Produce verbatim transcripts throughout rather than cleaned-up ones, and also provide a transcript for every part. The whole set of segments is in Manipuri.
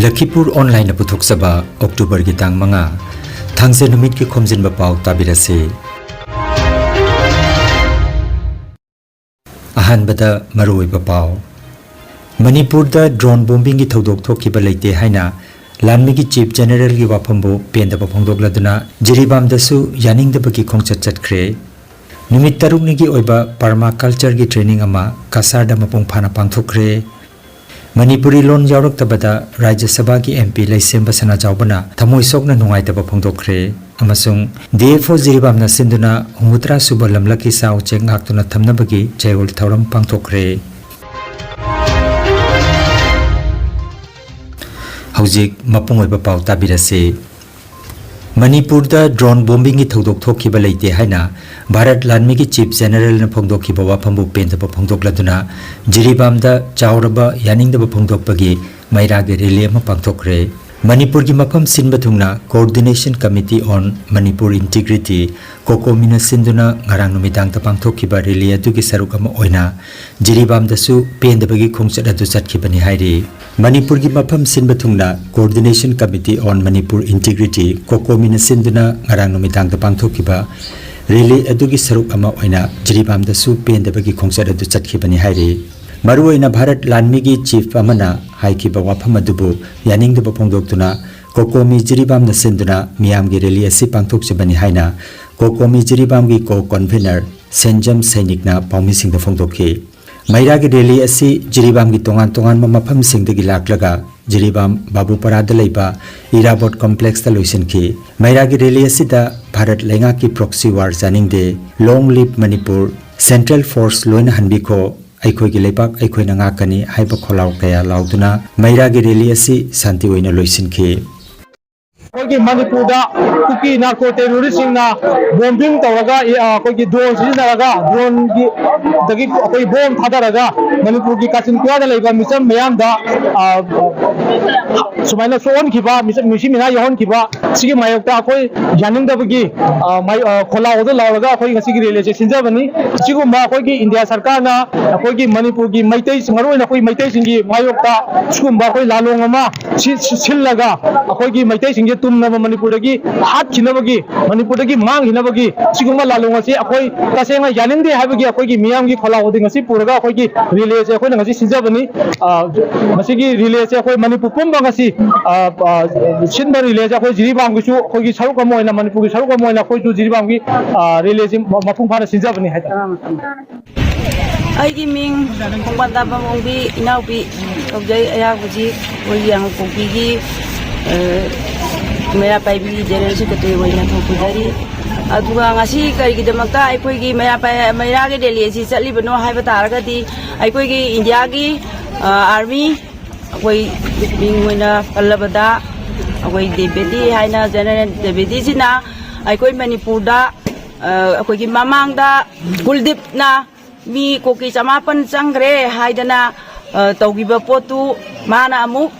ꯂꯈꯤꯄꯨꯔ ꯑꯣꯟꯂꯥꯏꯟꯅ ꯄꯨꯊꯣꯛꯆꯕ ꯑꯣꯛꯇꯣꯕꯔꯒꯤ ꯇꯥꯡ ꯃꯉꯥ, ꯊꯥꯡꯖ ꯅꯨꯃꯤꯠꯀꯤ ꯈꯣꯝꯖꯤꯟꯕ ꯄꯥꯎ ꯇꯥꯕꯤꯔꯁꯤ꯫ ꯑꯍꯥꯟꯕꯗ ꯃꯔꯨꯑꯣꯏꯕ ꯄꯥꯎ꯫ ꯃꯅꯤꯄꯨꯔꯗ ꯗ꯭ꯔꯣꯟ ꯕꯣꯝꯕꯤꯡꯒꯤ ꯊꯧꯗꯣꯛ ꯊꯣꯛꯈꯤꯕ ꯂꯩꯇꯦ ꯍꯥꯏꯅ ꯂꯥꯟꯃꯤꯒꯤ ꯆꯤꯐ ꯖꯦꯅꯔꯦꯜꯒꯤ ꯋꯥꯐꯝꯕꯨ ꯄꯦꯟꯗꯕ ꯐꯣꯡꯗꯣꯛꯂꯗꯨꯅ ꯖꯤꯔꯤꯕꯥꯝꯗꯁꯨ ꯌꯥꯅꯤꯡꯗꯕꯒꯤ ꯈꯣꯡꯆꯠ ꯆꯠꯈ꯭ꯔꯦ꯫ ꯅꯨꯃꯤꯠ ꯇꯔꯨꯛꯅꯤꯒꯤ ꯑꯣꯏꯕ ꯄꯔꯃꯥꯀꯜꯆꯔꯒꯤ ꯇ꯭ꯔꯦꯅꯤꯡ ꯑꯃ ꯀꯁꯥꯔꯗ ꯃꯄꯨꯡ ꯐꯥꯅ ꯄꯥꯡꯊꯣꯛꯈ꯭ꯔꯦ꯫ ꯃꯅꯤꯄꯨꯔꯤ ꯂꯣꯟ ꯌꯥꯎꯔꯛꯇꯕꯗ ꯔꯥꯖ꯭ꯌ ꯁꯚꯥꯒꯤ ꯑꯦꯝ ꯄꯤ ꯂꯩꯁꯦꯝꯕ ꯁꯅꯥꯖꯥꯎꯕꯅ ꯊꯃꯣꯏ ꯁꯣꯛꯅ ꯅꯨꯡꯉꯥꯏꯇꯕ ꯐꯣꯡꯗꯣꯛꯈ꯭ꯔꯦ ꯑꯃꯁꯨꯡ ꯗꯤ ꯑꯦꯐ ꯑꯣ ꯖꯤꯔꯤꯕꯥꯝꯅ ꯁꯤꯟꯗꯨꯅ ꯍꯨꯝꯐꯨꯇꯔꯥ ꯁꯨꯕ ꯂꯝꯂꯛꯀꯤ ꯁꯥ ꯎꯆꯦꯛ ꯉꯥꯛꯇꯨꯅ ꯊꯝꯅꯕꯒꯤ ꯆꯌꯣꯜ ꯊꯧꯔꯝ ꯄꯥꯡꯊꯣꯛꯈ꯭ꯔꯦ꯫ ꯍꯧꯖꯤꯛ ꯃꯄꯨꯡ ꯑꯣꯏꯕ ꯄꯥꯎ ꯇꯥꯕꯤꯔꯁꯤ꯫ ꯃꯅꯤꯄꯨꯔꯗ ꯗ꯭ꯔꯣꯟ ꯕꯣꯝꯕꯤꯡꯒꯤ ꯊꯧꯗꯣꯛ ꯊꯣꯛꯈꯤꯕ ꯂꯩꯇꯦ ꯍꯥꯏꯅ ꯚꯥꯔꯠ ꯂꯥꯟꯃꯤꯒꯤ ꯆꯤꯐ ꯖꯦꯅꯔꯦꯜꯅ ꯐꯣꯡꯗꯣꯛꯈꯤꯕ ꯋꯥꯐꯝꯕꯨ ꯄꯦꯟꯗꯕ ꯐꯣꯡꯗꯣꯛꯂꯗꯨꯅ ꯖꯤꯔꯤꯕꯥꯝꯗ ꯆꯥꯎꯔꯕ ꯌꯥꯅꯤꯡꯗꯕ ꯐꯣꯡꯗꯣꯛꯄꯒꯤ ꯃꯩꯔꯥꯒꯤ ꯔꯦꯂꯤ ꯑꯃ ꯄꯥꯡꯊꯣꯛꯈ꯭ꯔꯦ꯫ ꯃꯅꯤꯄꯨꯔꯒꯤ ꯃꯐꯝ ꯁꯤꯟꯕ ꯊꯨꯡꯅ Coordination Committee on Manipur Integrity, ꯀꯣꯀꯣꯃꯤꯅ ꯁꯤꯟꯗꯨꯅ ꯉꯔꯥꯡ ꯅꯨꯃꯤꯗꯥꯡꯗ ꯄꯥꯡꯊꯣꯛꯈꯤꯕ ꯔꯦꯂꯤ ꯑꯗꯨꯒꯤ ꯁꯔꯨꯛ ꯑꯃ ꯑꯣꯏꯅ ꯖꯤꯔꯤꯕꯥꯝꯗꯁꯨ ꯄꯦꯟꯗꯕꯒꯤ ꯈꯣꯡꯆꯠ ꯑꯗꯨ ꯆꯠꯈꯤꯕꯅꯤ ꯍꯥꯏꯔꯤ꯫ ꯃꯅꯤꯄꯨꯔꯒꯤ ꯃꯐꯝ ꯁꯤꯟꯕ ꯊꯨꯡꯅ Coordination Committee on Manipur Integrity, ꯀꯣꯀꯣꯃꯤꯅ ꯁꯤꯟꯗꯨꯅ ꯉꯔꯥꯡ ꯅꯨꯃꯤꯗꯥꯡꯗ ꯄꯥꯡꯊꯣꯛꯈꯤꯕ ꯔꯦꯂꯤ ꯑꯗꯨꯒꯤ ꯁꯔꯨꯛ ꯑꯃ ꯑꯣꯏꯅ ꯖꯤꯔꯤꯕꯥꯝꯗꯁꯨ ꯄꯦꯟꯗꯕꯒꯤ ꯈꯣꯡꯆꯠ ꯑꯗꯨ ꯆꯠꯈꯤꯕꯅꯤ ꯍꯥꯏꯔꯤ꯫ ꯃꯔꯨꯑꯣꯏꯅ ꯚꯥꯔꯠ ꯂꯥꯟꯃꯤꯒꯤ ꯆꯤꯐ ꯑꯃꯅ ꯍꯥꯏꯈꯤꯕ ꯋꯥꯐꯝ ꯑꯗꯨꯕꯨ ꯌꯥꯅꯤꯡꯗꯕ ꯐꯣꯡꯗꯣꯛꯇꯨꯅ ꯀꯣꯀꯣꯃꯤ ꯖꯤꯔꯤꯕꯥꯝꯅ ꯁꯤꯟꯗꯨꯅ ꯃꯤꯌꯥꯝꯒꯤ ꯔꯦꯂꯤ ꯑꯁꯤ ꯄꯥꯡꯊꯣꯛꯆꯕꯅꯤ ꯍꯥꯏꯅ ꯀꯣꯀꯣꯃꯤ ꯖꯤꯔꯤꯕꯥꯝꯒꯤ ꯀꯣ ꯀꯟꯚꯦꯅꯔ ꯁꯦꯟꯖꯝ ꯁꯩꯅꯤꯛꯅ ꯄꯥꯎꯃꯤꯁꯤꯡꯗ ꯐꯣꯡꯗꯣꯛꯈꯤ꯫ ꯃꯩꯔꯥꯒꯤ ꯔꯦꯂꯤ ꯑꯁꯤ ꯖꯤꯔꯤꯕꯥꯝꯒꯤ ꯇꯣꯉꯥꯟ ꯇꯣꯉꯥꯟꯕ ꯃꯐꯝꯁꯤꯡꯗꯒꯤ ꯂꯥꯛꯂꯒ ꯖꯤꯔꯤꯕꯥꯝ ꯕꯥꯕꯨꯄꯥꯔꯥꯗ ꯂꯩꯕ ꯏꯔꯥꯕꯣꯠ ꯀꯣꯝꯄ꯭ꯂꯦꯛꯁꯇ ꯂꯣꯏꯁꯤꯟꯈꯤ꯫ ꯃꯩꯔꯥꯒꯤ ꯔꯦꯂꯤ ꯑꯁꯤꯗ ꯚꯥꯔꯠ ꯂꯩꯉꯥꯛꯀꯤ ꯄ꯭ꯔꯣꯛꯁꯤ ꯋꯥꯔ ꯌꯥꯅꯤꯡꯗꯦ, ꯂꯣꯡ ꯂꯤꯚ ꯃꯅꯤꯄꯨꯔ, ꯁꯦꯟꯇ꯭ꯔꯦꯜ ꯐꯣꯔꯁ ꯂꯣꯏꯅ ꯍꯟꯕꯤꯈꯣ, ꯑꯩꯈꯣꯏꯒꯤ ꯂꯩꯕꯥꯛ ꯑꯩꯈꯣꯏꯅ ꯉꯥꯛꯀꯅꯤ ꯍꯥꯏꯕ ꯈꯣꯜꯂꯥꯎ ꯀꯌꯥ ꯂꯥꯎꯗꯨꯅ ꯃꯩꯔꯥꯒꯤ ꯔꯦꯂꯤ ꯑꯁꯤ ꯁꯥꯟꯇꯤ ꯑꯣꯏꯅ ꯂꯣꯏꯁꯤꯟꯈꯤ꯫ ꯑꯩꯈꯣꯏꯒꯤ ꯃꯅꯤꯄꯨꯔꯗ ꯀꯨꯀꯤ ꯅꯥꯔꯀꯣ ꯇꯦꯔꯣꯔꯤꯁꯁꯤꯡꯅ ꯕꯣꯝꯕꯤꯡ ꯇꯧꯔꯒ, ꯑ, ꯑꯩꯈꯣꯏꯒꯤ ꯗ꯭ꯔꯣꯟ ꯁꯤꯖꯤꯟꯅꯔꯒ, ꯗ꯭ꯔꯣꯟꯒꯤ ꯗꯒꯤ ꯑꯩꯈꯣꯏ ꯕꯣꯝ ꯊꯥꯗꯔꯒ ꯃꯅꯤꯄꯨꯔꯒꯤ ꯀꯥꯆꯤꯟ ꯀꯣꯌꯥꯗ ꯂꯩꯕ ꯃꯤꯆꯝ ꯃꯤꯌꯥꯝꯗ, ꯑ, ꯁꯨꯃꯥꯏꯅ ꯁꯣꯛꯍꯟꯈꯤꯕ, ꯃꯤꯆꯝ, ꯃꯤꯁꯤ ꯃꯤꯅꯥ ꯌꯥꯎꯍꯟꯈꯤꯕ, ꯁꯤꯒꯤ ꯃꯥꯌꯣꯛꯇ ꯑꯩꯈꯣꯏ ꯌꯥꯅꯤꯡꯗꯕꯒꯤ, ꯑ, ꯃꯥꯏ-, ꯑ, ꯈꯣꯜꯂꯥꯎ ꯑꯗꯨ ꯂꯥꯎꯔꯒ ꯑꯩꯈꯣꯏ ꯉꯁꯤꯒꯤ ꯔꯦꯂꯤ ꯑꯁꯤ ꯁꯤꯟꯖꯕꯅꯤ꯫ ꯑꯁꯤꯒꯨꯝꯕ ꯑꯩꯈꯣꯏꯒꯤ ꯏꯟꯗꯤꯌꯥ ꯁꯔꯀꯥꯔꯅ ꯑꯩꯈꯣꯏꯒꯤ ꯃꯅꯤꯄꯨꯔꯒꯤ ꯃꯩꯇꯩꯁꯤꯡ, ꯃꯔꯨꯑꯣꯏꯅ ꯑꯩꯈꯣꯏ ꯃꯩꯇꯩꯁꯤꯡꯒꯤ ꯃꯥꯌꯣꯛꯇ ꯁꯤꯒꯨꯝꯕ ꯑꯩꯈꯣꯏ ꯂꯥꯂꯣꯡ ꯑꯃ ꯁꯤ-, ꯁꯤ-, ꯁꯤꯜꯂꯒ ꯑꯩꯈꯣꯏꯒꯤ ꯃꯩꯇꯩꯁꯤꯡꯁꯦ ꯇꯨꯝꯅꯕ ꯃꯅꯤꯄꯨꯔꯗꯒꯤ ꯍꯥꯠꯈꯤꯅꯕꯒꯤ, ꯃꯅꯤꯄꯨꯔꯗꯒꯤ ꯃꯥꯡꯈꯤꯅꯕꯒꯤ ꯁꯤꯒꯨꯝꯕ ꯂꯥꯂꯣꯡ ꯑꯁꯤ ꯑꯩꯈꯣꯏ ꯇꯁꯦꯡꯅ ꯌꯥꯅꯤꯡꯗꯦ ꯍꯥꯏꯕꯒꯤ ꯑꯩꯈꯣꯏꯒꯤ ꯃꯤꯌꯥꯝꯒꯤ ꯈꯣꯜꯂꯥꯎ ꯑꯗꯨ ꯉꯁꯤ ꯄꯨꯔꯒ ꯑꯩꯈꯣꯏꯒꯤ ꯔꯦꯂꯤ ꯑꯁꯤ ꯑꯩꯈꯣꯏꯅ ꯉꯁꯤ ꯁꯤꯟꯖꯕꯅꯤ꯫ ꯑ, ꯃꯁꯤꯒꯤ ꯔꯦꯂꯤ ꯑꯁꯤ ꯑꯩꯈꯣꯏ ꯃꯅꯤꯄꯨꯔ ꯄꯨꯝꯕ ꯉꯁꯤ, ꯑ, ꯑ, ꯁꯤꯟꯕ ꯔꯦꯂꯤ ꯑꯁꯤ ꯑꯩꯈꯣꯏ ꯖꯤꯔꯤꯕꯥꯝꯒꯤꯁꯨ ꯑꯩꯈꯣꯏꯒꯤ ꯁꯔꯨꯛ ꯑꯃ ꯑꯣꯏꯅ, ꯃꯅꯤꯄꯨꯔꯒꯤ ꯁꯔꯨꯛ ꯑꯃ ꯑꯣꯏꯅ ꯑꯩꯈꯣꯏꯁꯨ ꯖꯤꯔꯤꯕꯥꯝꯒꯤ, ꯑ, ꯔꯦꯂꯤ ꯑꯁꯤ ꯃ-, ꯃꯄꯨꯡ ꯐꯥꯅ ꯁꯤꯟꯖꯕꯅꯤ ꯍꯥꯏꯇꯥꯔꯦ꯫ ꯑꯩꯒꯤ ꯃꯤꯡ ꯈꯣꯡꯕꯥꯟ ꯇꯥꯕꯝ ꯑꯣꯡꯕꯤ ꯏꯅꯥꯎꯄꯤ ꯀꯧꯖꯩ꯫ ꯑꯩꯍꯥꯛ ꯍꯧꯖꯤꯛ ꯑꯩꯈꯣꯏꯒꯤ ꯌꯥꯡꯀꯣꯛꯄꯤꯒꯤ, ꯑ, ꯃꯩꯔꯥ ꯄꯥꯏꯕꯤ ꯖꯦꯅꯔꯦꯜ ꯁꯦꯀ꯭ꯔꯦꯇꯔꯤ ꯑꯣꯏꯅ ꯊꯣꯛꯄꯤꯖꯔꯤ꯫ ꯑꯗꯨꯒ ꯉꯁꯤ ꯀꯔꯤꯒꯤꯗꯃꯛꯇ ꯑꯩꯈꯣꯏꯒꯤ ꯃꯩꯔꯥ ꯄꯥꯏ-, ꯃꯩꯔꯥꯒꯤ ꯔꯦꯂꯤ ꯑꯁꯤ ꯆꯠꯂꯤꯕꯅꯣ ꯍꯥꯏꯕ ꯇꯥꯔꯒꯗꯤ, ꯑꯩꯈꯣꯏꯒꯤ ꯏꯟꯗꯤꯌꯥꯒꯤ, ꯑ, ꯑꯥꯔꯃꯤ, ꯑꯩꯈꯣꯏ ꯃꯤꯡ ꯑꯣꯏꯅ ꯄꯜꯂꯕꯗ, ꯑꯩꯈꯣꯏ ꯗꯦꯕꯦꯗꯤ ꯍꯥꯏꯅ, ꯖꯦꯅꯔꯦꯜ ꯗꯦꯕꯦꯗꯤꯁꯤꯅ ꯑꯩꯈꯣꯏ ꯃꯅꯤꯄꯨꯔꯗ, ꯑ, ꯑꯩꯈꯣꯏꯒꯤ ꯃꯃꯥꯡꯗ ꯀꯨꯜꯗꯤꯞꯅ ꯃꯤ ꯀꯣꯀꯤ ꯆꯃꯥꯄꯟ ꯆꯪꯈ꯭ꯔꯦ ꯍꯥꯏꯗꯅ, ꯑ, ꯇꯧꯈꯤꯕ ꯄꯣꯠꯇꯨ ꯃꯥꯅ ꯑꯃꯨꯛ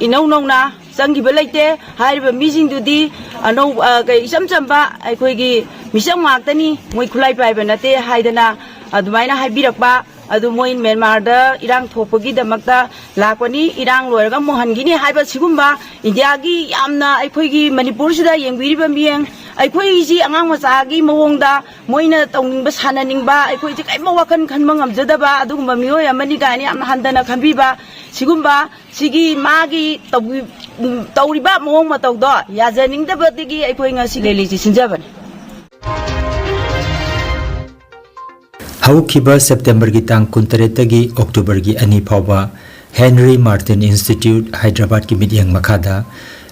ꯏꯅꯧ ꯅꯧꯅ ꯆꯪꯈꯤꯕ ꯂꯩꯇꯦ꯫ ꯍꯥꯏꯔꯤꯕ ꯃꯤꯁꯤꯡꯗꯨꯗꯤ ꯑꯅꯧ-, ꯑ, ꯀꯩ, ꯏꯆꯝ ꯆꯝꯕ ꯑꯩꯈꯣꯏꯒꯤ ꯃꯤꯆꯝ ꯉꯥꯛꯇꯅꯤ, ꯃꯣꯏ ꯈꯨꯠꯂꯥꯏ ꯄꯥꯏꯕ ꯅꯠꯇꯦ ꯍꯥꯏꯗꯅ ꯑꯗꯨꯃꯥꯏꯅ ꯍꯥꯏꯕꯤꯔꯛꯄ꯫ ꯑꯗꯨ ꯃꯣꯏ ꯃ꯭ꯌꯥꯟꯃꯥꯔꯗ ꯏꯔꯥꯡ ꯊꯣꯛꯄꯒꯤꯗꯃꯛꯇ ꯂꯥꯛꯄꯅꯤ, ꯏꯔꯥꯡ ꯂꯣꯏꯔꯒ ꯑꯃꯨꯛ ꯍꯟꯈꯤꯅꯤ ꯍꯥꯏꯕ ꯁꯤꯒꯨꯝꯕ ꯏꯟꯗꯤꯌꯥꯒꯤ ꯌꯥꯝꯅ ꯑꯩꯈꯣꯏꯒꯤ ꯃꯅꯤꯄꯨꯔꯁꯤꯗ ꯌꯦꯡꯕꯤꯔꯤꯕ ꯃꯤꯠꯌꯦꯡ, ꯑꯩꯈꯣꯏꯁꯤ ꯑꯉꯥꯡ ꯃꯆꯥꯒꯤ ꯃꯑꯣꯡꯗ ꯃꯣꯏꯅ ꯇꯧꯅꯤꯡꯕ ꯁꯥꯟꯅꯅꯤꯡꯕ, ꯑꯩꯈꯣꯏꯁꯦ ꯀꯔꯤꯝꯇ ꯋꯥꯈꯜ ꯈꯟꯕ ꯉꯝꯖꯗꯕ ꯑꯗꯨꯒꯨꯝꯕ ꯃꯤꯑꯣꯏ ꯑꯃꯅꯤ ꯀꯥꯏꯅ ꯌꯥꯝꯅ ꯍꯟꯊꯅ ꯈꯟꯕꯤꯕ, ꯁꯤꯒꯨꯝꯕ ꯁꯤꯒꯤ ꯃꯥꯒꯤ ꯇꯧꯕꯤ-, ꯇꯧꯔꯤꯕ ꯃꯑꯣꯡ ꯃꯇꯧꯗꯣ ꯌꯥꯖꯅꯤꯡꯗꯕꯗꯒꯤ ꯑꯩꯈꯣꯏ ꯉꯁꯤ ꯔꯦꯂꯤꯁꯤ ꯁꯤꯟꯖꯕꯅꯤ꯫ ꯍꯧꯈꯤꯕ ꯁꯦꯞꯇꯦꯝꯕꯔꯒꯤ ꯇꯥꯡ ꯀꯨꯟꯇꯔꯦꯠꯇꯒꯤ ꯑꯣꯛꯇꯣꯕꯔꯒꯤ ꯑꯅꯤ ꯐꯥꯎꯕ ꯍꯦꯟꯔꯤ ꯃꯥꯔꯇꯤꯟ ꯏꯟꯁꯇꯤꯇ꯭ꯌꯨꯠ ꯍꯥꯏꯗ꯭ꯔꯕꯥꯗꯀꯤ ꯃꯤꯠꯌꯦꯡ ꯃꯈꯥꯗ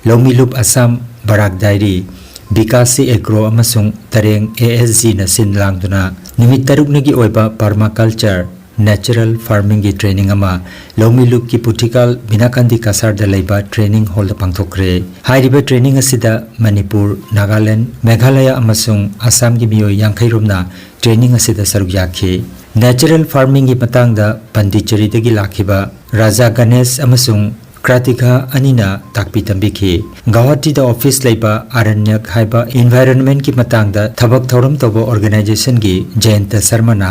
ꯂꯧꯃꯤꯂꯨꯞ ꯑꯁꯥꯝ, ꯕꯔꯥꯛ ꯗꯥꯏꯔꯤ, ꯕꯤꯀꯥꯁꯤ ꯑꯦꯒ꯭ꯔꯣ ꯑꯃꯁꯨꯡ ꯇꯔꯦꯡ ꯑꯦ ꯑꯦꯁ ꯖꯤꯅ ꯁꯤꯟ ꯂꯥꯡꯗꯨꯅ ꯅꯨꯃꯤꯠ ꯇꯔꯨꯛꯅꯤꯒꯤ ꯑꯣꯏꯕ ꯄꯔꯃꯥꯀꯜꯆꯔ ꯅꯦꯆꯔꯦꯜ ꯐꯥꯔꯃꯤꯡꯒꯤ ꯇ꯭ꯔꯦꯅꯤꯡ ꯑꯃ ꯂꯧꯃꯤꯂꯨꯞꯀꯤ ꯄꯨꯊꯤꯀꯥꯜ ꯕꯤꯅꯥꯀꯥꯟꯗꯤ ꯀꯁꯥꯔꯗ ꯂꯩꯕ ꯇ꯭ꯔꯦꯅꯤꯡ ꯍꯣꯜꯗ ꯄꯥꯡꯊꯣꯛꯈ꯭ꯔꯦ꯫ ꯍꯥꯏꯔꯤꯕ ꯇ꯭ꯔꯦꯅꯤꯡ ꯑꯁꯤꯗ ꯃꯅꯤꯄꯨꯔ, ꯅꯥꯒꯥꯂꯦꯟ, ꯃꯦꯘꯥꯂꯌꯥ ꯑꯃꯁꯨꯡ ꯑꯁꯥꯝꯒꯤ ꯃꯤꯑꯣꯏ ꯌꯥꯡꯈꯩ ꯔꯣꯝꯅ ꯇ꯭ꯔꯦꯅꯤꯡ ꯑꯁꯤꯗ ꯁꯔꯨꯛ ꯌꯥꯈꯤ꯫ ꯅꯦꯆꯔꯦꯜ ꯐꯥꯔꯃꯤꯡꯒꯤ ꯃꯇꯥꯡꯗ ꯄꯟꯗꯤꯆꯦꯔꯤꯗꯒꯤ ꯂꯥꯛꯈꯤꯕ ꯔꯥꯖꯥ ꯒꯅꯦꯁ ꯑꯃꯁꯨꯡ ꯀ꯭ꯔꯥꯇꯤꯀꯥ ꯑꯅꯤꯅ ꯇꯥꯛꯄꯤ ꯇꯝꯕꯤꯈꯤ꯫ ꯒꯧꯍꯥꯇꯤꯗ ꯑꯣꯐꯤꯁ ꯂꯩꯕ ꯑꯔꯟꯌꯛ ꯍꯥꯏꯕ ꯏꯟꯚꯥꯏꯔꯣꯟꯃꯦꯟꯠꯀꯤ ꯃꯇꯥꯡꯗ ꯊꯕꯛ ꯊꯧꯔꯝ ꯇꯧꯕ ꯑꯣꯔꯒꯅꯥꯏꯖꯦꯁꯟꯒꯤ ꯖꯌꯟꯇ ꯁꯔꯃꯅ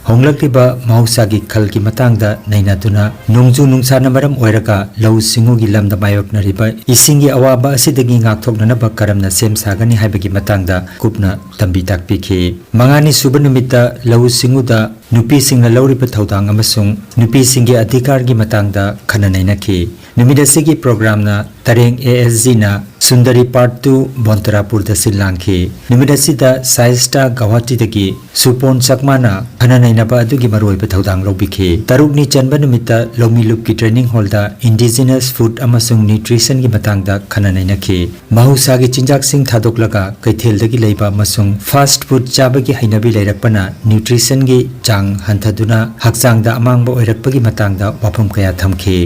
ꯍꯣꯡꯂꯛꯂꯤꯕ ꯃꯍꯧꯁꯥꯒꯤ ꯈꯜꯒꯤ ꯃꯇꯥꯡꯗ ꯅꯩꯅꯗꯨꯅ ꯅꯣꯡꯖꯨ ꯅꯨꯡꯁꯥꯅ ꯃꯔꯝ ꯑꯣꯏꯔꯒ ꯂꯧꯎ ꯁꯤꯡꯎꯒꯤ ꯂꯝꯗ ꯃꯥꯌꯣꯛꯅꯔꯤꯕ ꯏꯁꯤꯡꯒꯤ ꯑꯋꯥꯕ ꯑꯁꯤꯗꯒꯤ ꯉꯥꯛꯊꯣꯛꯅꯅꯕ ꯀꯔꯝꯅ ꯁꯦꯝ ꯁꯥꯒꯅꯤ ꯍꯥꯏꯕꯒꯤ ꯃꯇꯥꯡꯗ ꯀꯨꯞꯅ ꯇꯝꯕꯤ ꯇꯥꯛꯄꯤꯈꯤ꯫ ꯃꯉꯥꯅꯤ ꯁꯨꯕ ꯅꯨꯃꯤꯠꯇ ꯂꯧꯎ ꯁꯤꯡꯎꯗ ꯅꯨꯄꯤꯁꯤꯡꯅ ꯂꯧꯔꯤꯕ ꯊꯧꯗꯥꯡ ꯑꯃꯁꯨꯡ ꯅꯨꯄꯤꯁꯤꯡꯒꯤ ꯑꯙꯤꯀꯥꯔꯒꯤ ꯃꯇꯥꯡꯗ ꯈꯟꯅ ꯅꯩꯅꯈꯤ꯫ ꯅꯨꯃꯤꯠ ꯑꯁꯤꯒꯤ ꯄ꯭ꯔꯣꯒ꯭ꯔꯥꯝꯅ ꯇꯔꯦꯡ A S ꯖꯤꯅ Sundari part two ꯕꯣꯟꯇꯔꯥꯄꯨꯔꯗ ꯁꯤꯜ ꯂꯥꯡꯈꯤ꯫ ꯅꯨꯃꯤꯠ ꯑꯁꯤꯗ ꯁꯥꯏꯁꯇꯥ ꯒꯧꯍꯥꯇꯤꯗꯒꯤ ꯁꯨꯄꯣꯟ ꯆꯛꯃꯥꯅ ꯈꯟꯅ ꯅꯩꯅꯕ ꯑꯗꯨꯒꯤ ꯃꯔꯨꯑꯣꯏꯕ ꯊꯧꯗꯥꯡ ꯂꯧꯕꯤꯈꯤ꯫ ꯇꯔꯨꯛꯅꯤ ꯆꯟꯕ ꯅꯨꯃꯤꯠꯇ ꯂꯧꯃꯤꯂꯨꯞꯀꯤ ꯇ꯭ꯔꯦꯅꯤꯡ ꯍꯣꯜꯗ ꯏꯟꯗꯤꯖꯤꯅꯁ ꯐꯨꯗ ꯑꯃꯁꯨꯡ ꯅ꯭ꯌꯨꯇ꯭ꯔꯤꯁꯟꯒꯤ ꯃꯇꯥꯡꯗ ꯈꯟꯅ ꯅꯩꯅꯈꯤ꯫ ꯃꯍꯧꯁꯥꯒꯤ ꯆꯤꯟꯖꯥꯛꯁꯤꯡ ꯊꯥꯗꯣꯛꯂꯒ ꯀꯩꯊꯦꯜꯗꯒꯤ ꯂꯩꯕ ꯑꯃꯁꯨꯡ ꯐꯥꯁ꯭ꯠ ꯐꯨꯗ ꯆꯥꯕꯒꯤ ꯍꯩꯅꯕꯤ ꯂꯩꯔꯛꯄꯅ ꯅ꯭ꯌꯨꯇ꯭ꯔꯤꯁꯟꯒꯤ ꯆꯥꯡ ꯍꯟꯊꯗꯨꯅ ꯍꯛꯆꯥꯡꯗ ꯑꯃꯥꯡꯕ ꯑꯣꯏꯔꯛꯄꯒꯤ ꯃꯇꯥꯡꯗ ꯋꯥꯐꯝ ꯀꯌꯥ ꯊꯝꯈꯤ꯫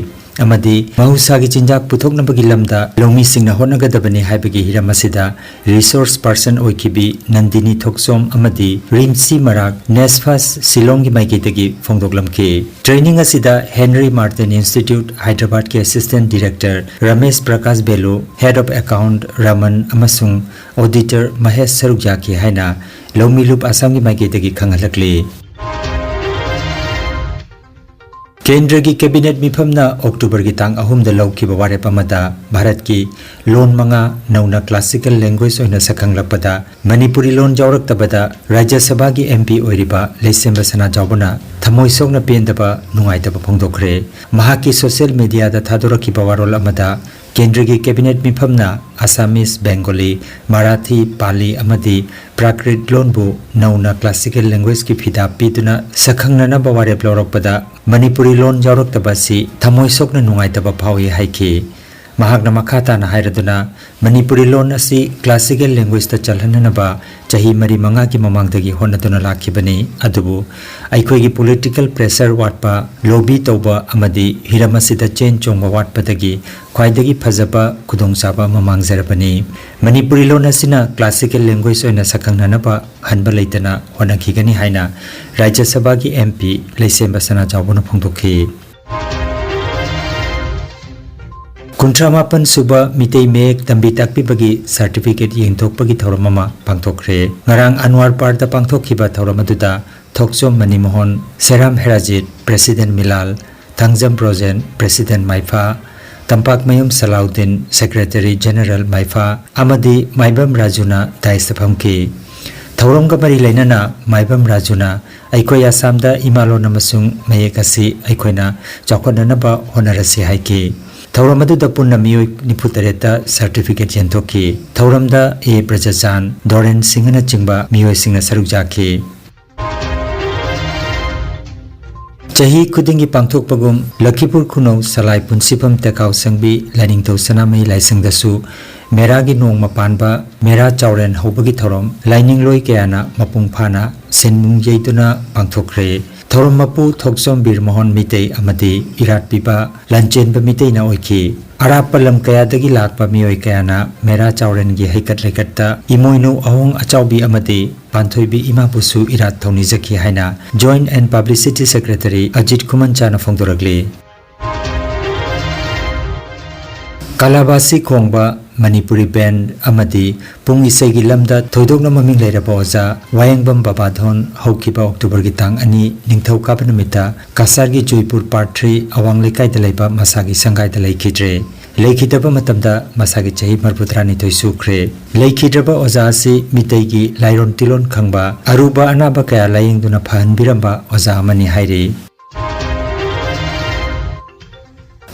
ꯑꯃꯗꯤ ꯃꯍꯧꯁꯥꯒꯤ ꯆꯤꯟꯖꯥꯛ ꯄꯨꯊꯣꯛꯅꯕꯒꯤ ꯂꯝꯗ ꯂꯧꯃꯤꯁꯤꯡꯅ ꯍꯣꯠꯅꯒꯗꯕꯅꯤ ꯍꯥꯏꯕꯒꯤ ꯍꯤꯔꯝ ꯑꯁꯤꯗ ꯔꯤꯁꯣꯔꯁ ꯄꯔꯁꯟ ꯑꯣꯏꯈꯤꯕꯤ ꯅꯟꯗꯤꯅꯤ ꯊꯣꯛꯆꯣꯝ ꯑꯃꯗꯤ ꯔꯤꯝꯁꯤ ꯃꯔꯥꯛ ꯅꯦꯁꯐꯥꯁ ꯁꯤꯂꯣꯡꯒꯤ ꯃꯥꯏꯀꯩꯗꯒꯤ ꯐꯣꯡꯗꯣꯛꯂꯝꯈꯤ꯫ ꯇ꯭ꯔꯦꯅꯤꯡ ꯑꯁꯤꯗ ꯍꯦꯟꯔꯤ ꯃꯥꯔꯇꯤꯟ ꯏꯟꯁꯇꯤꯇ꯭ꯌꯨꯠ ꯍꯥꯏꯗ꯭ꯔꯕꯥꯗꯀꯤ assistant director Ramesh Prakash Belu, head of account Raman ꯑꯃꯁꯨꯡ ꯑꯣꯗꯤꯇꯔ ꯃꯍꯦꯁ ꯁꯔꯨꯛ ꯌꯥꯈꯤ ꯍꯥꯏꯅ ꯂꯧꯃꯤꯂꯨꯞ ꯑꯁꯥꯝꯒꯤ ꯃꯥꯏꯀꯩꯗꯒꯤ ꯈꯪꯍꯜꯂꯛꯂꯤ꯫ ꯀꯦꯟꯗ꯭ꯔꯒꯤ ꯀꯦꯕꯤꯅꯦꯠ ꯃꯤꯐꯝꯅ ꯑꯣꯛꯇꯣꯕꯔꯒꯤ ꯇꯥꯡ ꯑꯍꯨꯝꯗ ꯂꯧꯈꯤꯕ ꯋꯥꯔꯦꯞ ꯑꯃꯗ ꯚꯥꯔꯠꯀꯤ ꯂꯣꯟ ꯃꯉꯥ ꯅꯧꯅ ꯀ꯭ꯂꯥꯁꯤꯀꯦꯜ ꯂꯦꯡꯒ꯭ꯋꯦꯖ ꯑꯣꯏꯅ ꯁꯛꯈꯪꯂꯛꯄꯗ ꯃꯅꯤꯄꯨꯔꯤ ꯂꯣꯟ ꯌꯥꯎꯔꯛꯇꯕꯗ ꯔꯥꯖ꯭ꯌ ꯁꯚꯥꯒꯤ ꯑꯦꯝ ꯄꯤ ꯑꯣꯏꯔꯤꯕ ꯂꯩꯁꯦꯝꯕ ꯁꯅꯥꯖꯥꯎꯕꯅ ꯊꯃꯣꯏ ꯁꯣꯛꯅ ꯄꯦꯟꯗꯕ, ꯅꯨꯡꯉꯥꯏꯇꯕ ꯐꯣꯡꯗꯣꯛꯈ꯭ꯔꯦ꯫ ꯃꯍꯥꯛꯀꯤ ꯁꯣꯁꯤꯌꯦꯜ ꯃꯤꯗꯤꯌꯥꯗ ꯊꯥꯗꯣꯔꯛꯈꯤꯕ ꯋꯥꯔꯣꯜ ꯑꯃꯗ ꯀꯦꯟꯗ꯭ꯔꯒꯤ ꯀꯦꯕꯤꯅꯦꯠ ꯃꯤꯐꯝꯅ ꯑꯁꯥꯃꯤꯁ, ꯕꯦꯡꯒꯣꯂꯤ, ꯃꯔꯥꯊꯤ, ꯄꯥꯂꯤ ꯑꯃꯗꯤ ꯄ꯭ꯔꯥꯀ꯭ꯔꯤꯠ ꯂꯣꯟꯕꯨ ꯅꯧꯅ ꯀ꯭ꯂꯥꯁꯤꯀꯦꯜ ꯂꯦꯡꯒ꯭ꯋꯦꯖꯀꯤ ꯐꯤꯗꯥ ꯄꯤꯗꯨꯅ ꯁꯛꯈꯪꯅꯅꯕ ꯋꯥꯔꯦꯞ ꯂꯧꯔꯛꯄꯗ ꯃꯅꯤꯄꯨꯔꯤ ꯂꯣꯟ ꯌꯥꯎꯔꯛꯇꯕ ꯑꯁꯤ ꯊꯃꯣꯏ ꯁꯣꯛꯅ ꯅꯨꯡꯉꯥꯏꯇꯕ ꯐꯥꯎꯏ ꯍꯥꯏꯈꯤ꯫ ꯃꯍꯥꯛꯅ ꯃꯈꯥ ꯇꯥꯅ ꯍꯥꯏꯔꯗꯨꯅ, ꯃꯅꯤꯄꯨꯔꯤ ꯂꯣꯟ ꯑꯁꯤ classical languageꯇ ꯆꯜꯍꯟꯅꯅꯕ ꯆꯍꯤ ꯃꯔꯤ ꯃꯉꯥꯒꯤ ꯃꯃꯥꯡꯗꯒꯤ ꯍꯣꯠꯅꯗꯨꯅ ꯂꯥꯛꯈꯤꯕꯅꯤ, ꯑꯗꯨꯕꯨ ꯑꯩꯈꯣꯏꯒꯤ political pressure ꯋꯥꯠꯄ, lobby ꯇꯧꯕ ꯑꯃꯗꯤ ꯍꯤꯔꯝ ꯑꯁꯤꯗ ꯆꯦꯟ ꯆꯣꯡꯕ ꯋꯥꯠꯄꯗꯒꯤ ꯈ꯭ꯋꯥꯏꯗꯒꯤ ꯐꯖꯕ ꯈꯨꯗꯣꯡꯆꯥꯕ ꯑꯃ ꯃꯥꯡꯖꯔꯕꯅꯤ꯫ ꯃꯅꯤꯄꯨꯔꯤ ꯂꯣꯟ ꯑꯁꯤꯅ classical language ꯑꯣꯏꯅ ꯁꯛꯈꯪꯅꯅꯕ ꯍꯟꯕ ꯂꯩꯇꯅ ꯍꯣꯠꯅꯈꯤꯒꯅꯤ ꯍꯥꯏꯅ ꯔꯥꯖ꯭ꯌ ꯁꯚꯥꯒꯤ MP ꯂꯩꯁꯦꯝꯕ ꯁꯅꯥꯖꯥꯎꯕꯅ ꯐꯣꯡꯗꯣꯛꯈꯤ꯫ ꯀꯨꯟꯊ꯭ꯔꯥ ꯃꯥꯄꯟ ꯁꯨꯕ ꯃꯤꯇꯩ ꯃꯌꯦꯛ ꯇꯝꯕꯤ ꯇꯥꯛꯄꯤꯕꯒꯤ certificate ꯌꯦꯟꯊꯣꯛꯄꯒꯤ ꯊꯧꯔꯝ ꯑꯃ ꯄꯥꯡꯊꯣꯛꯈ꯭ꯔꯦ꯫ ꯉꯔꯥꯡ ꯑꯟꯋꯥꯔ ꯄꯥꯔꯛꯇ ꯄꯥꯡꯊꯣꯛꯈꯤꯕ ꯊꯧꯔꯝ ꯑꯗꯨꯗ ꯊꯣꯛꯆꯣꯝ ꯃꯅꯤꯃꯣꯍꯟ, ꯁꯦꯔꯥꯝ ꯍꯦꯔꯥꯖꯤꯠ, President ꯃꯤꯂꯥꯜ, Thangjam Brojen, President ꯃꯥꯏꯐꯥ, ꯇꯝꯄꯥꯛꯃꯌꯨꯝ ꯁꯂꯥꯎꯗꯤꯟ, Secretary General ꯃꯥꯏꯐꯥ, ꯑꯃꯗꯤ ꯃꯥꯏꯕꯝ ꯔꯥꯖꯨꯅ dais ꯐꯝꯈꯤ꯫ ꯊꯧꯔꯝꯒ ꯃꯔꯤ ꯂꯩꯅꯅ ꯃꯥꯏꯕꯝ ꯔꯥꯖꯨꯅ ꯑꯩꯈꯣꯏ ꯑꯁꯥꯝꯗ ꯏꯃꯥꯂꯣꯟ ꯑꯃꯁꯨꯡ ꯃꯌꯦꯛ ꯑꯁꯤ ꯑꯩꯈꯣꯏꯅ ꯆꯥꯎꯈꯠꯅꯅꯕ ꯍꯣꯠꯅꯔꯁꯤ ꯍꯥꯏꯈꯤ꯫ ꯊꯧꯔꯝ ꯑꯗꯨꯗ ꯄꯨꯟꯅ ꯃꯤꯑꯣꯏ ꯅꯤꯐꯨ ꯇꯔꯦꯠꯇ certificate ꯌꯦꯟꯊꯣꯛꯈꯤ꯫ ꯊꯧꯔꯝꯗ ꯑꯦ ꯕ꯭ꯔꯖꯆꯥꯟ, ꯗꯣꯔꯦꯟ ꯁꯤꯡꯍꯅꯆꯤꯡꯕ ꯃꯤꯑꯣꯏꯁꯤꯡꯅ ꯁꯔꯨꯛ ꯌꯥꯈꯤ꯫ ꯆꯍꯤ ꯈꯨꯗꯤꯡꯒꯤ ꯄꯥꯡꯊꯣꯛꯄꯒꯨꯝ ꯂꯈꯤꯄꯨꯔ ꯈꯨꯅꯧ ꯁꯂꯥꯏ ꯄꯨꯟꯁꯤꯐꯝ ꯇꯦꯀꯥꯎ ꯁꯪꯕꯤ ꯂꯥꯏꯅꯤꯡꯊꯧ ꯁꯅꯥꯃꯍꯤ ꯂꯥꯏꯁꯪꯗꯁꯨ ꯃꯦꯔꯥꯒꯤ ꯅꯣꯡꯃ ꯄꯥꯟꯕ ꯃꯦꯔꯥ ꯆꯥꯎꯔꯦꯟ ꯍꯧꯕꯒꯤ ꯊꯧꯔꯝ ꯂꯥꯏꯅꯤꯡꯂꯣꯏ ꯀꯌꯥꯅ ꯃꯄꯨꯡ ꯐꯥꯅ ꯁꯤꯟꯃꯨꯡ ꯌꯩꯗꯨꯅ ꯄꯥꯡꯊꯣꯛꯈ꯭ꯔꯦ꯫ ꯊꯧꯔꯝ ꯃꯄꯨ ꯊꯣꯛꯆꯣꯝ ꯕꯤꯔꯃꯣꯍꯟ ꯃꯤꯇꯩ ꯑꯃꯗꯤ ꯏꯔꯥꯠ ꯄꯤꯕ ꯂꯟꯆꯦꯟꯕ ꯃꯤꯇꯩꯅ ꯑꯣꯏꯈꯤ꯫ ꯑꯔꯥꯞꯄ ꯂꯝ ꯀꯌꯥꯗꯒꯤ ꯂꯥꯛꯄ ꯃꯤꯑꯣꯏ ꯀꯌꯥꯅ ꯃꯦꯔꯥ ꯆꯥꯎꯔꯦꯟꯒꯤ ꯍꯩꯀꯠ ꯂꯩꯀꯠꯇ ꯏꯃꯣꯏꯅꯨ ꯑꯍꯣꯡ ꯑꯆꯥꯎꯕꯤ ꯑꯃꯗꯤ ꯄꯥꯟꯊꯣꯏꯕꯤ ꯏꯃꯥꯕꯨꯁꯨ ꯏꯔꯥꯠ ꯊꯧꯅꯤꯖꯈꯤ ꯍꯥꯏꯅ Joint and Publicity Secretary Ajit ꯈꯨꯃꯟꯆꯥꯅ ꯐꯣꯡꯗꯣꯔꯛꯂꯤ꯫ ꯀꯂꯥꯕꯥꯁꯤ ꯈꯣꯡꯕ ꯃꯅꯤꯄꯨꯔꯤ band ꯑꯃꯗꯤ ꯄꯨꯡ ꯏꯁꯩꯒꯤ ꯂꯝꯗ ꯊꯣꯏꯗꯣꯛꯅ ꯃꯃꯤꯡ ꯂꯩꯔꯕ ꯑꯣꯖꯥ ꯋꯥꯌꯦꯡꯕꯝ ꯕꯕꯥꯙꯣꯟ ꯍꯧꯈꯤꯕ Octoberꯒꯤ ꯇꯥꯡ ꯑꯅꯤ, ꯅꯤꯡꯊꯧꯀꯥꯕ ꯅꯨꯃꯤꯠꯇ ꯀꯁꯥꯔꯒꯤ ꯖꯣꯏꯄꯨꯔ Part three ꯑꯋꯥꯡ ꯂꯩꯀꯥꯏꯗ ꯂꯩꯕ ꯃꯁꯥꯒꯤ ꯁꯪꯒꯥꯏꯗ ꯂꯩꯈꯤꯗ꯭ꯔꯦ꯫ ꯂꯩꯈꯤꯗꯕ ꯃꯇꯝꯗ ꯃꯁꯥꯒꯤ ꯆꯍꯤ ꯃꯔꯤꯐꯨꯇꯔꯥꯅꯤꯊꯣꯏ ꯁꯨꯈ꯭ꯔꯦ꯫ ꯂꯩꯈꯤꯗ꯭ꯔꯕ ꯑꯣꯖꯥ ꯑꯁꯤ ꯃꯤꯇꯩꯒꯤ ꯂꯥꯏꯔꯣꯟ ꯇꯤꯂꯣꯟ ꯈꯪꯕ, ꯑꯔꯨꯕ ꯑꯅꯥꯕ ꯀꯌꯥ ꯂꯥꯌꯦꯡꯗꯨꯅ ꯐꯍꯟꯕꯤꯔꯝꯕ ꯑꯣꯖꯥ ꯑꯃꯅꯤ ꯍꯥꯏꯔꯤ꯫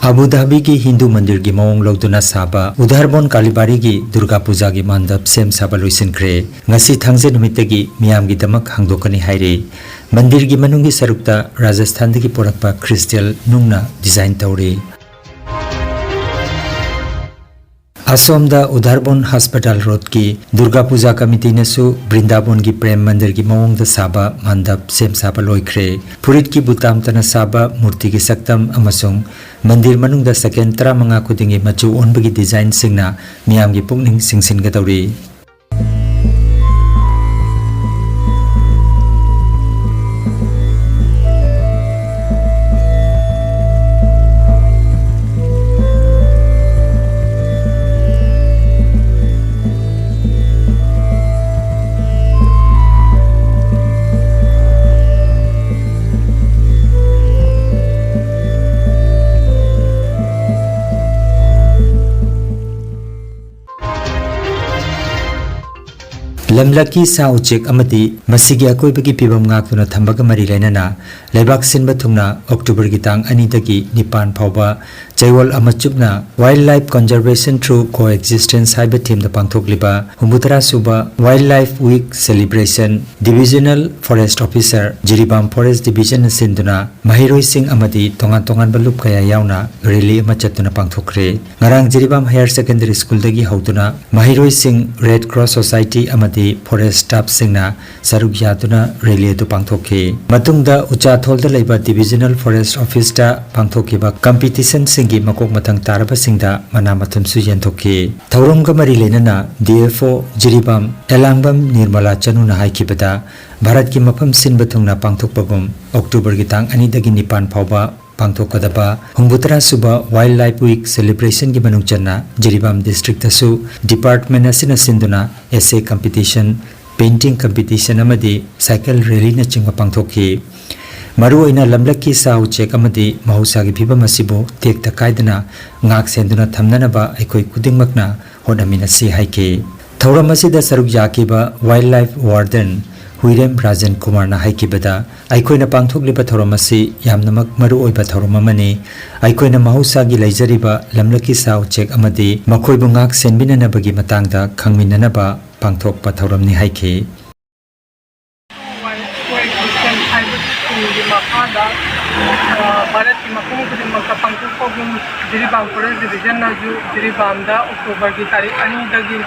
ꯑꯕꯨ ꯙꯥꯕꯤꯒꯤ ꯍꯤꯟꯗꯨ ꯃꯟꯗꯤꯔꯒꯤ ꯃꯑꯣꯡ ꯂꯧꯗꯨꯅ ꯁꯥꯕ ꯎꯙꯥꯔꯕꯣꯟ ꯀꯥꯂꯤꯕꯥꯔꯤꯒꯤ ꯗꯨꯔꯒꯥ ꯄꯨꯖꯥꯒꯤ ꯃꯥꯟꯗꯞ ꯁꯦꯝ ꯁꯥꯕ ꯂꯣꯏꯁꯤꯟꯈ꯭ꯔꯦ꯫ ꯉꯁꯤ ꯊꯥꯡꯖ ꯅꯨꯃꯤꯠꯇꯒꯤ ꯃꯤꯌꯥꯝꯒꯤꯗꯃꯛ ꯍꯥꯡꯗꯣꯛꯀꯅꯤ ꯍꯥꯏꯔꯤ꯫ ꯃꯟꯗꯤꯔꯒꯤ ꯃꯅꯨꯡꯒꯤ ꯁꯔꯨꯛꯇ ꯔꯥꯖꯁꯊꯥꯟꯗꯒꯤ ꯄꯨꯔꯛꯄ crystal ꯅꯨꯡꯅ design ꯇꯧꯔꯤ꯫ ꯑꯁꯣꯝꯗ ꯎꯙꯥꯔꯕꯣꯟ ꯍꯁꯄꯇꯥꯜ ꯔꯣꯗꯀꯤ ꯗꯨꯔꯒꯥ ꯄꯨꯖꯥ ꯀꯃꯤꯇꯤꯅꯁꯨ ꯕ꯭ꯔꯤꯟꯗꯥꯕꯣꯟꯒꯤ ꯄ꯭ꯔꯦꯝ ꯃꯟꯗꯤꯔꯒꯤ ꯃꯑꯣꯡꯗ ꯁꯥꯕ ꯃꯟꯗꯞ ꯁꯦꯝ ꯁꯥꯕ ꯂꯣꯏꯈ꯭ꯔꯦ꯫ ꯐꯨꯔꯤꯠꯀꯤ ꯕꯨꯇꯥꯝꯇꯅ ꯁꯥꯕ ꯃꯨꯔꯇꯤꯒꯤ ꯁꯛꯇꯝ ꯑꯃꯁꯨꯡ ꯃꯟꯗꯤꯔ ꯃꯅꯨꯡꯗ ꯁꯦꯀꯦꯟ ꯇꯔꯥꯃꯉꯥ ꯈꯨꯗꯤꯡꯒꯤ ꯃꯆꯨ ꯑꯣꯟꯕꯒꯤ ꯗꯤꯖꯥꯏꯟꯁꯤꯡꯅ ꯃꯤꯌꯥꯝꯒꯤ ꯄꯨꯛꯅꯤꯡ ꯆꯤꯡꯁꯤꯟꯒꯗꯧꯔꯤ꯫ ꯂꯝꯂꯛꯀꯤ ꯁꯥ ꯎꯆꯦꯛ ꯑꯃꯗꯤ ꯃꯁꯤꯒꯤ ꯑꯀꯣꯏꯕꯒꯤ ꯐꯤꯕꯝ ꯉꯥꯛꯇꯨꯅ ꯊꯝꯕꯒ ꯃꯔꯤ ꯂꯩꯅꯅ ꯂꯩꯕꯥꯛ ꯁꯤꯟꯕ ꯊꯨꯡꯅ ꯑꯣꯛꯇꯣꯕꯔꯒꯤ ꯇꯥꯡ ꯑꯅꯤꯗꯒꯤ ꯅꯤꯄꯥꯟ ꯐꯥꯎꯕ ꯆꯌꯣꯜ ꯑꯃ ꯆꯨꯞꯅ Wildlife Conservation Through Coexistence ꯍꯥꯏꯕ ꯊꯤꯝꯗ ꯄꯥꯡꯊꯣꯛꯂꯤꯕ ꯍꯨꯝꯐꯨꯇꯔꯥ ꯁꯨꯕ Wildlife Week Celebration Divisional Forest Officer, Jiribam Forest Division ꯅ ꯁꯤꯟꯗꯨꯅ ꯃꯍꯩꯔꯣꯏꯁꯤꯡ ꯑꯃꯗꯤ ꯇꯣꯉꯥꯟ ꯇꯣꯉꯥꯟꯕ ꯂꯨꯞ ꯀꯌꯥ ꯌꯥꯎꯅ ꯔꯦꯂꯤ ꯑꯃ ꯆꯠꯇꯨꯅ ꯄꯥꯡꯊꯣꯛꯈ꯭ꯔꯦ꯫ ꯉꯔꯥꯡ ꯖꯤꯔꯤꯕꯥꯝ Higher Secondary School ꯗꯒꯤ ꯍꯧꯗꯨꯅ ꯃꯍꯩꯔꯣꯏꯁꯤꯡ, Red Cross Society ꯑꯃꯗꯤ Forest Staff ꯁꯤꯡꯅ ꯁꯔꯨꯛ ꯌꯥꯗꯨꯅ ꯔꯦꯂꯤ ꯑꯗꯨ ꯄꯥꯡꯊꯣꯛꯈꯤ꯫ ꯃꯇꯨꯡꯗ ꯎꯆꯥꯊꯣꯜꯗ ꯂꯩꯕ Divisional Forest Office ꯇ ꯄꯥꯡꯊꯣꯛꯈꯤꯕ competition ꯁꯤꯡꯒꯤ ꯃꯀꯣꯛ ꯃꯊꯪ ꯇꯥꯔꯕꯁꯤꯡꯗ ꯃꯅꯥ ꯃꯊꯨꯝꯁꯨ ꯌꯦꯟꯊꯣꯛꯈꯤ꯫ ꯊꯧꯔꯝꯒ ꯃꯔꯤ ꯂꯩꯅꯅ D F O ꯖꯤꯔꯤꯕꯥꯝ ꯑꯦꯂꯥꯡꯕꯝ ꯅꯤꯔꯃꯂꯥ ꯆꯅꯨꯅ ꯍꯥꯏꯈꯤꯕꯗ, ꯚꯥꯔꯠꯀꯤ ꯃꯐꯝ ꯁꯤꯟꯕ ꯊꯨꯡꯅ ꯄꯥꯡꯊꯣꯛꯄꯒꯨꯝ ꯑꯣꯛꯇꯣꯕꯔꯒꯤ ꯇꯥꯡ ꯑꯅꯤꯗꯒꯤ ꯅꯤꯄꯥꯟ ꯐꯥꯎꯕ ꯄꯥꯡꯊꯣꯛꯀꯗꯕ ꯍꯨꯝꯐꯨꯇꯔꯥ ꯁꯨꯕ Wildlife Week Celebration ꯒꯤ ꯃꯅꯨꯡ ꯆꯟꯅ ꯖꯤꯔꯤꯕꯥꯝ district ꯇꯁꯨ department ꯑꯁꯤꯅ ꯁꯤꯟꯗꯨꯅ essay competition, painting competition ꯑꯃꯗꯤ cycle rally ꯅꯆꯤꯡꯕ ꯄꯥꯡꯊꯣꯛꯈꯤ꯫ ꯃꯔꯨꯑꯣꯏꯅ ꯂꯝꯂꯛꯀꯤ ꯁꯥ ꯎꯆꯦꯛ ꯑꯃꯗꯤ ꯃꯍꯧꯁꯥꯒꯤ ꯐꯤꯕꯝ ꯑꯁꯤꯕꯨ ꯇꯦꯛꯇ ꯀꯥꯏꯗꯅ ꯉꯥꯛ ꯁꯦꯟꯗꯨꯅ ꯊꯝꯅꯅꯕ ꯑꯩꯈꯣꯏ ꯈꯨꯗꯤꯡꯃꯛꯅ ꯍꯣꯠꯅꯃꯤꯟꯅꯁꯤ ꯍꯥꯏꯈꯤ꯫ ꯊꯧꯔꯝ ꯑꯁꯤꯗ ꯁꯔꯨꯛ ꯌꯥꯈꯤꯕ Wildlife Warden ꯍꯨꯏꯔꯦꯝ ꯔꯥꯖꯟ ꯀꯨꯃꯥꯔꯅ ꯍꯥꯏꯈꯤꯕꯗ, ꯑꯩꯈꯣꯏꯅ ꯄꯥꯡꯊꯣꯛꯂꯤꯕ ꯊꯧꯔꯝ ꯑꯁꯤ ꯌꯥꯝꯅꯃꯛ ꯃꯔꯨꯑꯣꯏꯕ ꯊꯧꯔꯝ ꯑꯃꯅꯤ꯫ ꯑꯩꯈꯣꯏꯅ ꯃꯍꯧꯁꯥꯒꯤ ꯂꯩꯖꯔꯤꯕ ꯂꯝꯂꯛꯀꯤ ꯁꯥ ꯎꯆꯦꯛ ꯑꯃꯗꯤ ꯃꯈꯣꯏꯕꯨ ꯉꯥꯛ ꯁꯦꯟꯕꯤꯅꯅꯕꯒꯤ ꯃꯇꯥꯡꯗ ꯈꯪꯃꯤꯟꯅꯅꯕ ꯄꯥꯡꯊꯣꯛꯄ ꯊꯧꯔꯝꯅꯤ ꯍꯥꯏꯈꯤ꯫ ꯍꯥꯏꯕꯁꯤꯡꯒꯤ ꯃꯈꯥꯗ, ꯑ, ꯚꯥꯔꯠꯀꯤ ꯃꯐꯝ ꯈꯨꯗꯤꯡꯃꯛꯇ ꯄꯥꯡꯊꯣꯛꯄꯒꯨꯝ, ꯖꯤꯔꯤꯕꯥꯝ ꯐꯣꯔꯦꯁ ꯗꯤꯕꯤꯖꯟꯅꯁꯨ ꯖꯤꯔꯤꯕꯥꯝꯗ ꯑꯣꯛꯇꯣꯕꯔꯒꯤ ꯇꯥꯔꯤꯛ ꯑꯅꯤꯗꯒꯤ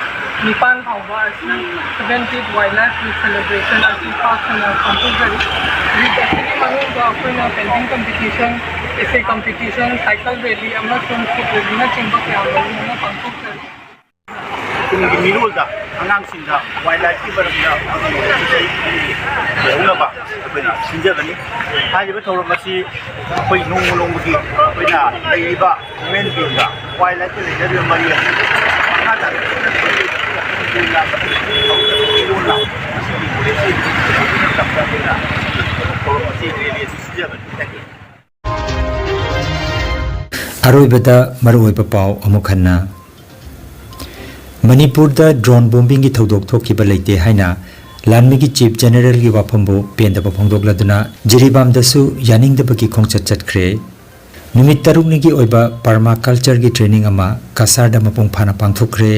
ꯅꯤꯄꯥꯟ ꯐꯥꯎꯕ ꯑꯁꯤ seventieth Wildlife Week celebration ꯑꯁꯤ ꯄꯥꯛ ꯁꯟꯅ ꯄꯥꯡꯊꯣꯛꯆꯔꯤ꯫ Week ꯑꯁꯤꯒꯤ ꯃꯅꯨꯡꯗ ꯑꯩꯈꯣꯏꯅ painting competition, essay competition, cycle rally ꯑꯃꯁꯨꯡ foot rallyꯅꯆꯤꯡꯕ ꯀꯌꯥ ꯃꯔꯨꯝ ꯑꯃ ꯄꯥꯡꯊꯣꯛꯆꯔꯤ꯫ ꯇꯨꯡꯒꯤ ꯃꯤꯔꯣꯜꯗ ꯑꯉꯥꯡꯁꯤꯡꯗ wildlifeꯀꯤ ꯃꯔꯝꯗ ꯂꯩꯍꯧꯅꯕ ꯑꯩꯈꯣꯏꯅ ꯁꯤꯟꯖꯒꯅꯤ꯫ ꯍꯥꯏꯔꯤꯕ ꯊꯧꯔꯝ ꯑꯁꯤ ꯑꯩꯈꯣꯏ ꯅꯣꯡꯃ ꯅꯣꯡꯃꯒꯤ ꯑꯩꯈꯣꯏꯅ ꯂꯩꯔꯤꯕ ꯍ꯭ꯌꯨꯃꯦꯟ ꯕꯤꯡꯒ ꯋꯥꯏꯜ ꯂꯥꯏꯐꯀ ꯂꯩꯅꯔꯤꯕ ꯃꯔꯤ ꯑꯁꯤ ꯃꯈꯥ ꯇꯥꯅ ꯃꯁꯤꯒꯤ ꯃꯣꯔꯦꯁꯤ ꯊꯧꯔꯝ ꯑꯁꯤ ꯔꯦꯂꯤ ꯑꯁꯤ ꯁꯤꯟꯖꯕꯅꯤ꯫ Thank you꯫ ꯑꯔꯣꯏꯕꯗ ꯃꯔꯨꯑꯣꯏꯕ ꯄꯥꯎ ꯑꯃꯨꯛ ꯍꯟꯅ꯫ ꯃꯅꯤꯄꯨꯔꯗ drone bombingꯒꯤ ꯊꯧꯗꯣꯛ ꯊꯣꯛꯈꯤꯕ ꯂꯩꯇꯦ ꯍꯥꯏꯅ ꯂꯥꯟꯃꯤꯒꯤ Chief Generalꯒꯤ ꯋꯥꯐꯝꯕꯨ ꯄꯦꯟꯗꯕ ꯐꯣꯡꯗꯣꯛꯂꯗꯨꯅ ꯖꯤꯔꯤꯕꯥꯝꯗꯁꯨ ꯌꯥꯅꯤꯡꯗꯕꯒꯤ ꯈꯣꯡꯆꯠ ꯆꯠꯈ꯭ꯔꯦ꯫ ꯅꯨꯃꯤꯠ ꯇꯔꯨꯛꯅꯤꯒꯤ ꯑꯣꯏꯕ permacultureꯒꯤ training ꯑꯃ ꯀꯁꯥꯔꯗ ꯃꯄꯨꯡ ꯐꯥꯅ ꯄꯥꯡꯊꯣꯛꯈ꯭ꯔꯦ꯫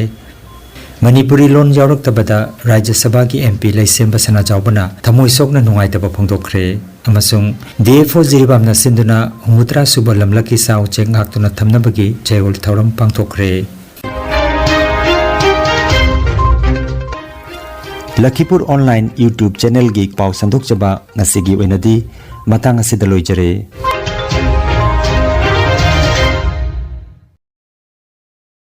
ꯃꯅꯤꯄꯨꯔꯤ ꯂꯣꯟ ꯌꯥꯎꯔꯛꯇꯕꯗ ꯔꯥꯖ꯭ꯌ ꯁꯚꯥꯒꯤ MP ꯂꯩꯁꯦꯝꯕ ꯁꯅꯥꯖꯥꯎꯕꯅ ꯊꯃꯣꯏ ꯁꯣꯛꯅ ꯅꯨꯡꯉꯥꯏꯇꯕ ꯐꯣꯡꯗꯣꯛꯈ꯭ꯔꯦ ꯑꯃꯁꯨꯡ DFO ꯖꯤꯔꯤꯕꯥꯝꯅ ꯁꯤꯟꯗꯨꯅ ꯍꯨꯝꯐꯨꯇꯔꯥ ꯁꯨꯕ ꯂꯝꯂꯛꯀꯤ ꯁꯥ ꯎꯆꯦꯛ ꯉꯥꯛꯇꯨꯅ ꯊꯝꯅꯕꯒꯤ ꯆꯌꯣꯜ ꯊꯧꯔꯝ ꯄꯥꯡꯊꯣꯛꯈ꯭ꯔꯦ꯫ ꯂꯈꯤꯄꯨꯔ online YouTube channelꯒꯤ ꯄꯥꯎ ꯁꯟꯗꯣꯛꯆꯕ ꯉꯁꯤꯒꯤ ꯑꯣꯏꯅꯗꯤ ꯃꯇꯥꯡ ꯑꯁꯤꯗ ꯂꯣꯏꯖꯔꯦ꯫